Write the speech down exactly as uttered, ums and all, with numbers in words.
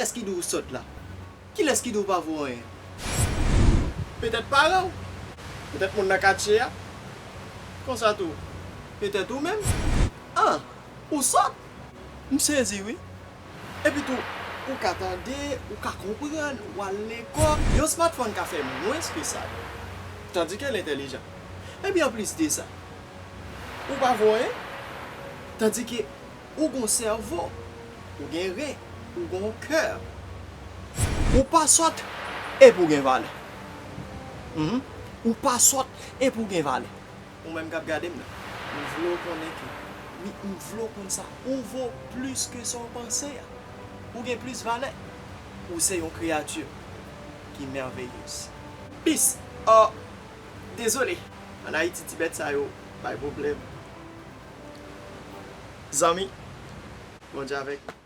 Kilès ki di w sòt la? Kilès ki di w pa vo anyen? Petèt paran w? Petèt moun nan katye a? Konsa tou, petèt ou menm? Ah, ou sòt? M sezi wi. Epitou, ou ka tande, ou ka konprann, w al lekòl. Yon smartphone ka fè mwens ke sa yo. Tandike l entèlijan. Epi anplis de sa, ou pa vo anyen. Tandike ou gon sèvo, ou gen ren, ou gon kè. Ou pa sòt epi ou gen valè. Mhm. Ou pa sòt epi ou gen valè. Ou menm k ap gade m nan, m vle w konnen ke, mi- m vle w konn sa, ou vo plis ke sa w panse a. Ou gen plis valè. Ou se yon kreyati ki mèveyez. Peace. Oh, dezole. Ann Ayiti, ti bèt sa yo bay pwoblèm. Zanmi, Bondye avèk nou.